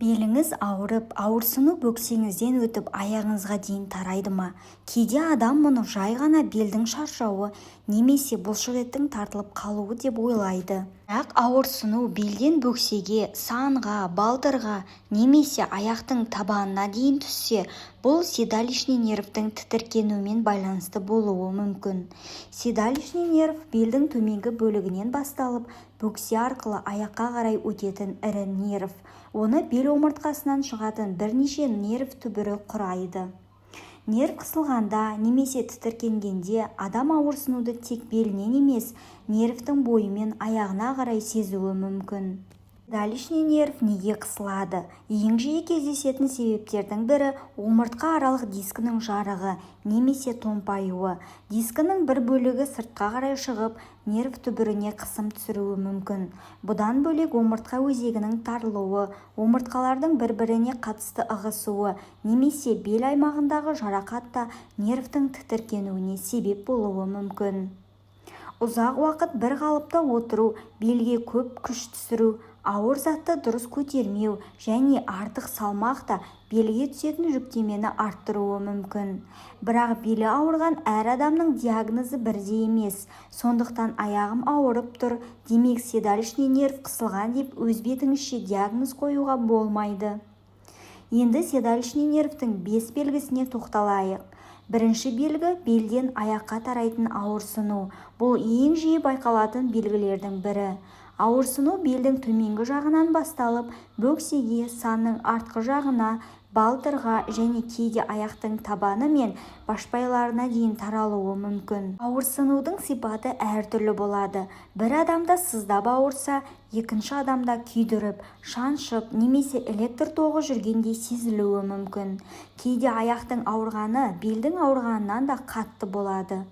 Беліңіз ауырып, ауырсыну бөксеңізден өтіп, аяғыңызға дейін тарайды ма? Кейде адам мұны жай ғана белдің шаршауы немесе бұлшықеттің тартылып қалуы деп ойлайды. Бірақ ауырсыну белден бөксеге, санға, балтырға немесе аяқтың табанына дейін түссе, бұл седалищный нервтің тітіркенуімен байланысты болуы мүмкін. Седалищный нерв – белдің төменгі бөлігінен басталып, бөксе арқылы аяққа қарай өтетін ірі нерв. Оны бел омыртқасынан шығатын бірнеше нерв түбірі құрайды. Нерв қысылғанда немесе тітіркенгенде адам ауырсынуды тек белінен емес, нервтің бойымен аяғына қарай сезуі мүмкін. Седалищный нерв неге қысылады? Ең жиі кездесетін себептердің бірі – омыртқа аралық дискінің жарығы немесе томпаюы. Дискінің бір бөлігі сыртқа қарай шығып, нерв түбіріне қысым түсіруі мүмкін. Бұдан бөлек, омыртқа өзегінің тарылуы, омыртқалардың бір-біріне қатты ығысуы немесе бел аймағындағы жарақат та нервтің тітіркенуіне себеп болуы мүмкін. Ұзақ уақыт бір қалыпта отыру, белге көп күш түсіру, ауыр затты дұрыс көтермеу және артық салмақ та белге түсетін жүктемені арттыруы мүмкін. Бірақ белі ауырған әр адамның диагнозы бірдей емес. Сондықтан аяғым ауырып тұр, демек, седалищный нерв қысылған деп өз бетіңізше диагноз қоюға болмайды. Енді седалищный нервтің бес белгісіне тоқталайық. Бірінші белгі – белден аяққа тарайтын ауырсыну. Бұл ең жиі байқалатын белгілердің бірі. Ауырсыну белдің төменгі жағынан басталып, бөксеге, санның артқы жағына, балтырға және кейде аяқтың табаны мен башпайларына дейін таралуы мүмкін. Ауырсынудың сипаты әртүрлі болады. Бір адамда сыздап ауырса, екінші адамда күйдіріп, шаншып немесе электр тоғы жүргендей сезілуі мүмкін. Кейде аяқтың ауырғаны белдің ауырғанынан да қатты болады.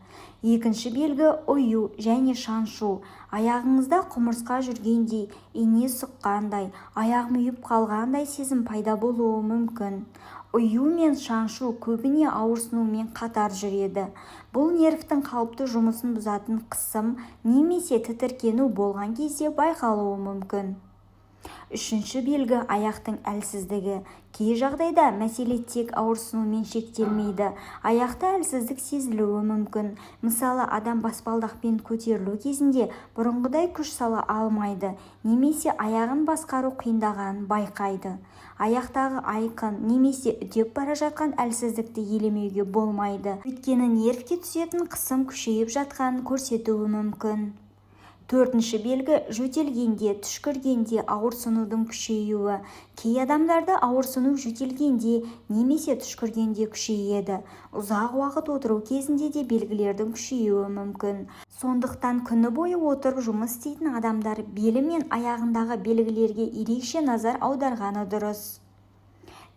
Екінші белгі – ұю және шаншу. Аяғыңызда құмырсқа жүргендей, ине сұққандай, аяғым ұйып қалғандай сезім пайда болуы мүмкін. Ұю мен шаншу көбіне ауырсынумен қатар жүреді. Бұл нервтің қалыпты жұмысын бұзатын қысым немесе тітіркену болған кезде байқалуы мүмкін. Үшінші белгі – аяқтың әлсіздігі. Кей жағдайда мәселе тек ауырсынумен шектелмейді. Аяқта әлсіздік сезілуі мүмкін. Мысалы, адам баспалдақпен көтерілу кезінде бұрынғыдай күш сала алмайды немесе аяғын басқару қиындағанын байқайды. Аяқтағы айқын немесе үдеп бара жатқан әлсіздікті елемеуге болмайды, өйткені нервке түсетін қысым күшейіп жатқанын көрсетуі мүмкін. Төртінші белгі – жөтелгенде, түшкіргенде ауырсынудың күшеюі. Кей адамдарда ауырсыну жөтелгенде немесе түшкіргенде күшейеді. Ұзақ уақыт отыру кезінде де белгілердің күшеюі мүмкін. Сондықтан күні бойы отырып жұмыс істейтін адамдар белі мен аяғындағы белгілерге ерекше назар аударғаны дұрыс.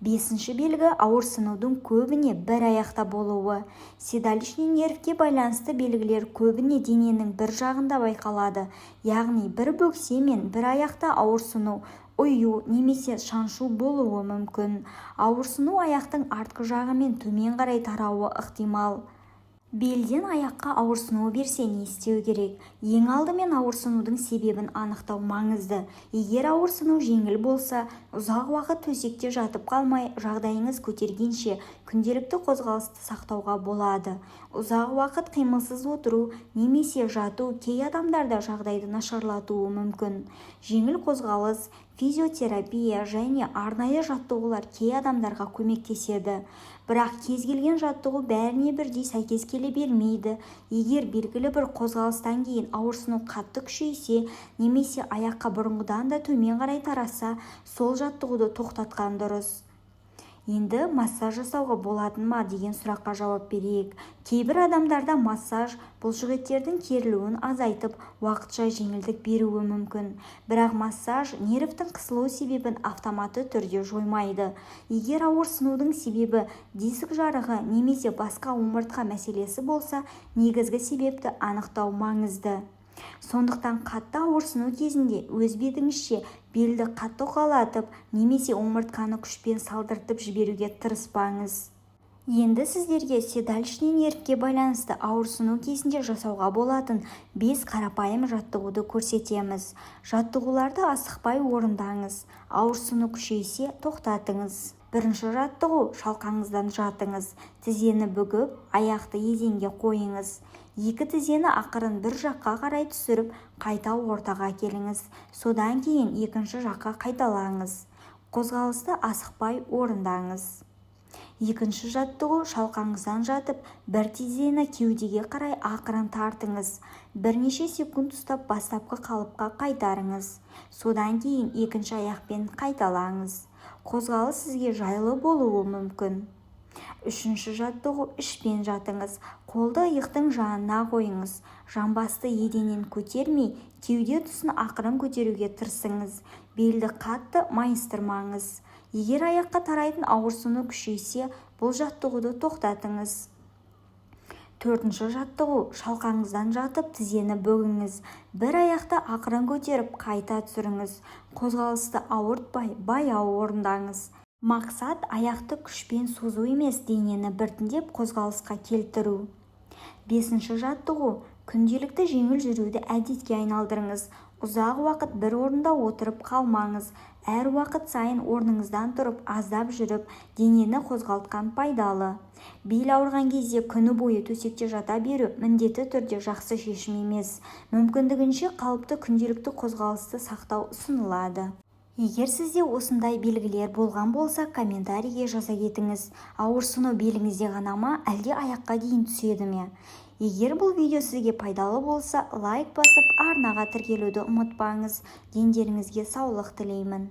Бесінші белгі – ауырсынудың көбіне бір аяқта болуы. Седалищный нервке байланысты белгілер көбіне дененің бір жағында байқалады. Яғни бір бөксе мен бір аяқта ауырсыну, ұю немесе шаншу болуы мүмкін. Ауырсыну аяқтың артқы жағымен төмен қарай тарауы ықтимал. Белден аяққа ауырсыну берсе, не істеу керек? Ең алдымен ауырсынудың себебін анықтау маңызды. Егер ауырсыну жеңіл болса, ұзақ уақыт төсекте жатып қалмай, жағдайыңыз көтергенше күнделікті қозғалысты сақтауға болады. Ұзақ уақыт қимылсыз отыру немесе жату кей адамдарда жағдайды нашарлатуы мүмкін. Жеңіл қозғалыс, физиотерапия және арнайы жаттығулар кей адамдарға көмектеседі. Бірақ кез келген жаттығу бәріне бірдей сәйкес келе бермейді. Егер белгілі бір қозғалыстан кейін ауырсыну қатты күшейсе немесе аяққа бұрынғыдан да төмен қарай тараса, сол жаттығуды тоқтатқан дұрыс. Енді массаж жасауға болатын ма деген сұраққа жауап берейік. Кейбір адамдарда массаж бұлшықеттердің керілуін азайтып, уақытша жеңілдік беруі мүмкін. Бірақ массаж нервтің қысылу себебін автоматты түрде жоймайды. Егер ауырсынудың себебі диск жарығы немесе басқа омыртқа мәселесі болса, негізгі себепті анықтау маңызды. Сондықтан қатты ауырсыну кезінде өз бетіңізше белді қатты уқалатып немесе омыртқаны күшпен салдыртып жіберуге тырыспаңыз. Енді сіздерге седалищный нервке байланысты ауырсыну кезінде жасауға болатын бес қарапайым жаттығуды көрсетеміз. Жаттығуларды асықпай орындаңыз, ауырсыну күшейсе, тоқтатыңыз. Бірінші жаттығу: шалқаңыздан жатыңыз, тізені бүгіп, аяқты еденге қойыңыз. Екі тізені ақырын бір жаққа қарай түсіріп, қайта ортаға әкеліңіз. Содан кейін екінші жаққа қайталаңыз. Қозғалысты асықпай орындаңыз. Екінші жаттығу: шалқаңыздан жатып, бір тізені кеудеге қарай ақырын тартыңыз. Бірнеше секунд ұстап, бастапқы қалыпқа қайтарыңыз. Содан кейін екінші аяқпен қайталаңыз. Қозғалыс сізге жайлы болуы мүмкін. Үшінші жаттығу: ішпен жатыңыз, қолды иықтың жанына қойыңыз. Жамбасты еденнен көтермей, кеуде тұсын ақырын көтеруге тырысыңыз. Белді қатты майыстырмаңыз. Егер аяққа тарайтын ауырсыну күшейсе, бұл жаттығуды тоқтатыңыз. Төртінші жаттығу: шалқаңыздан жатып, тізені бүгіңіз. Бір аяқты ақырын көтеріп, қайта түсіріңіз. Қозғалысты ауыртпай, баяу орындаңыз. Мақсат – аяқты күшпен созу емес, денені біртіндеп қозғалысқа келтіру. Бесінші жаттығу: күнделікті жеңіл жүруді әдетке айналдырыңыз. Ұзақ уақыт бір орында отырып қалмаңыз. Әр уақыт сайын орныңыздан тұрып, аздап жүріп, денені қозғалтқан пайдалы. Бел ауырған кезде күні бойы төсекте жата беру міндетті түрде жақсы шешім емес. Мүмкіндігінше қалыпты күнделікті қозғалысты сақтау ұсынылады. Егер сізде осындай белгілер болған болса, комментарийге жаза кетіңіз. Ауырсыну беліңізде ғана ма, әлде аяққа дейін түседі ме? Егер бұл видео сізге пайдалы болса, лайк басып, арнаға тіркелуді ұмытпаңыз. Дендеріңізге саулық тілеймін.